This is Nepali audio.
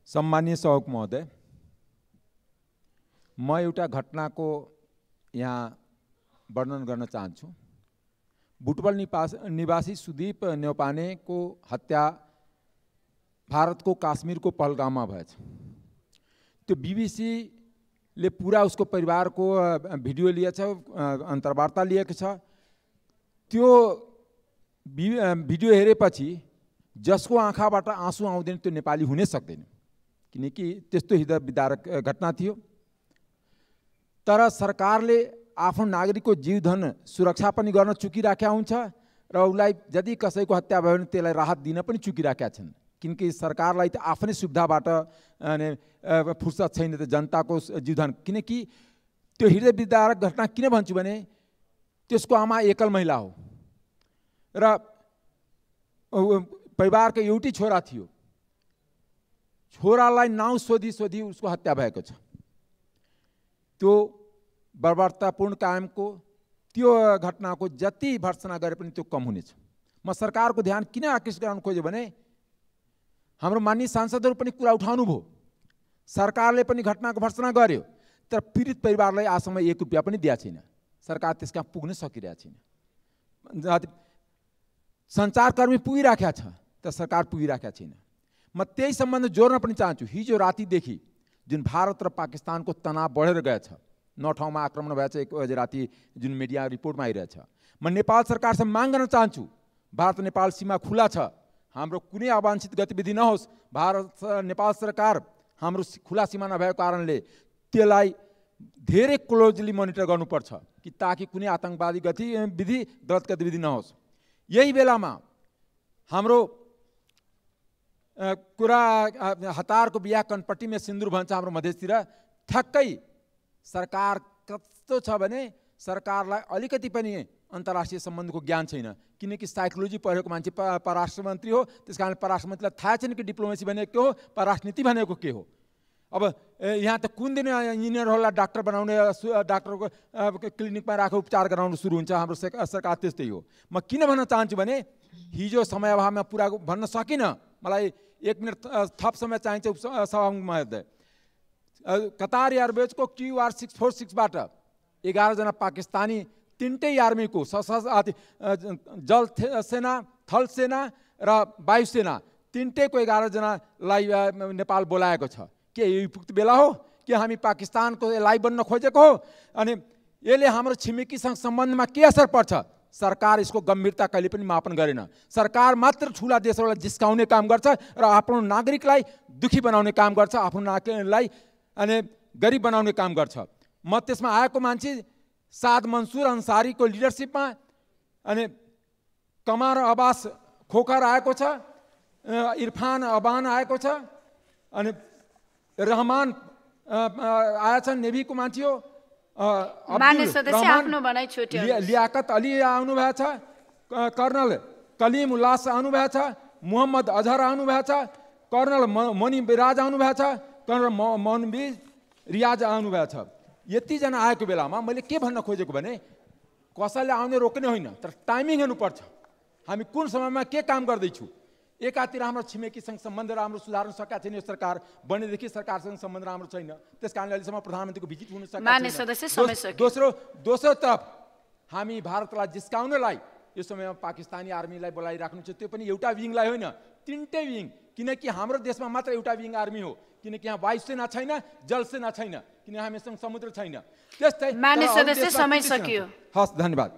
सम्मानीय सभामुख महोदय, म एउटा घटनाको यहाँ वर्णन गर्न चाहन्छु। बुटवल निवासी सुदीप न्यौपानेको हत्या भारतको काश्मीरको पहलगाममा भएछ। त्यो बीबीसीले पुरा उसको परिवारको भिडियो लिएछ, अन्तर्वार्ता लिएको छ। त्यो भिडियो हेरेपछि जसको आँखाबाट आँसु आउँदैन त्यो नेपाली हुनै सक्दैन, किनकि त्यस्तो हृदय विदारक घटना थियो। तर सरकारले आफ्नो नागरिकको जीवधन सुरक्षा पनि गर्न चुकिराखेका हुन्छ र उसलाई यदि कसैको हत्या भयो भने त्यसलाई राहत दिन पनि चुकिराखेका छन्, किनकि सरकारलाई त आफ्नै सुविधाबाट फुर्सद छैन त जनताको जीवधन। किनकि त्यो हृदय विदारक घटना किन भन्छु भने त्यसको आमा एकल महिला हो र परिवारको एउटै छोरा थियो। छोरालाई नाउँ सोधी सोधी उसको हत्या भएको छ। त्यो बर्बरतापूर्ण कायमको त्यो घटनाको जति भर्त्सना गरे पनि त्यो कम हुनेछ। म सरकारको ध्यान किन आकर्षित गर्न खोजेँ भने हाम्रो माननीय सांसदहरू पनि कुरा उठाउनु भयो, सरकारले पनि घटनाको भर्त्सना गर्यो, तर पीडित परिवारलाई आजसम्म 1 रुपियाँ पनि दिएको छैन। सरकार त्यसका पुग्न सकिरहेको छैन। सञ्चारकर्मी पुगिराखेका छ तर सरकार पुगिराखेका छैन। म त्यही सम्बन्ध जोड्न पनि चाहन्छु। हिजो रातिदेखि जुन भारत र पाकिस्तानको तनाव बढेर गएछ, 9 ठाउँमा आक्रमण भएछ, 1 बजे राति जुन मिडिया रिपोर्टमा आइरहेछ, म नेपाल सरकारसँग माग गर्न चाहन्छु, भारत नेपाल सीमा खुला छ, हाम्रो कुनै अवांछित गतिविधि नहोस्। भारत नेपाल सरकार हाम्रो खुला सीमा नभएको कारणले त्यसलाई धेरै क्लोजली मोनिटर गर्नुपर्छ कि ताकि कुनै आतंकवादी गतिविधि गलत गतिविधि नहोस्। यही बेलामा हाम्रो कुरा हतारको बिहा कनपट्टीमा सिन्दुर भन्छ हाम्रो मधेसतिर, ठ्याक्कै सरकार कस्तो छ भने सरकारलाई अलिकति पनि अन्तर्राष्ट्रिय सम्बन्धको ज्ञान छैन, किनकि साइकोलोजी पढेको मान्छे परराष्ट्र मन्त्री हो। त्यस कारण परराष्ट्र मन्त्रीलाई थाहा छैन कि डिप्लोमेसी भनेको के हो, परराष्ट्रनीति भनेको के हो। अब यहाँ त कुन दिन इन्जिनियरहरूलाई डाक्टर बनाउने, डाक्टरको क्लिनिकमा राखेर उपचार गराउनु सुरु हुन्छ। हाम्रो सरकार त्यस्तै हो। म किन भन्न चाहन्छु भने हिजो समय अभावमा पुरा भन्न सकिनँ, मलाई 1 मिनट थप समय चाहिन्छ सभामुख महोदय। कतार एयरवेजको QR 646बाट 11 जना पाकिस्तानी, 3टै आर्मीको जल सेना, थल सेना र वायुसेना, 3टैको 11 जनालाई नेपाल बोलाएको छ। के यो उपयुक्त बेला हो कि हामी पाकिस्तानको लाई बन्न खोजेको हो? अनि यसले हाम्रो छिमेकीसँग सम्बन्धमा के असर पर्छ? सरकार यसको गम्भीरता कहिले पनि मापन गरेन। सरकार मात्र ठुला देशहरूलाई जिस्काउने काम गर्छ र आफ्नो नागरिकलाई दुखी बनाउने काम गर्छ, आफ्नो नागरिकलाई अनि गरिब बनाउने काम गर्छ। म त्यसमा आएको मान्छे साद मन्सुर अन्सारीको लिडरसिपमा अनि कमार अब्बास खोकर आएको छ, इरफान अबान आएको छ, अनि रहमान आएछन्, नेभीको मान्छे हो, लियाकत अली आउनु भएछ, कर्नल कलिम उल्लास आउनु भएछ, मोहम्मद अजहर आउनु भएछ, कर्नल मनी बिराज आउनु भएछ, कर्नल मोहनबी रियाज आउनु भएछ। यतिजना आएको बेलामा मैले के भन्न खोजेको भने कसैले आउने रोक्ने होइन, तर टाइमिङ हेर्नुपर्छ। हामी कुन समयमा के काम गर्दैछौँ। एकातिर हाम्रो छिमेकीसँग सम्बन्ध राम्रो सुधार्न सकेका छैन यो सरकार, बनेदेखि सरकारसँग सम्बन्ध राम्रो छैन, त्यस कारणले अहिलेसम्म प्रधानमन्त्रीको भिजिट हुन सकेको छैन। दोस्रो तरफ हामी भारतलाई जिस्काउनलाई यो समयमा पाकिस्तानी आर्मीलाई बोलाइराख्नु छ, त्यो पनि एउटा विङलाई होइन, 3टै विङ। किनकि हाम्रो देशमा मात्र एउटा विङ आर्मी हो, किनकि यहाँ वायुसेना छैन, जलसेना छैन, किन हामीसँग समुद्र छैन। त्यस्तै माननीय सदस्य समय सकियो। हस्, धन्यवाद।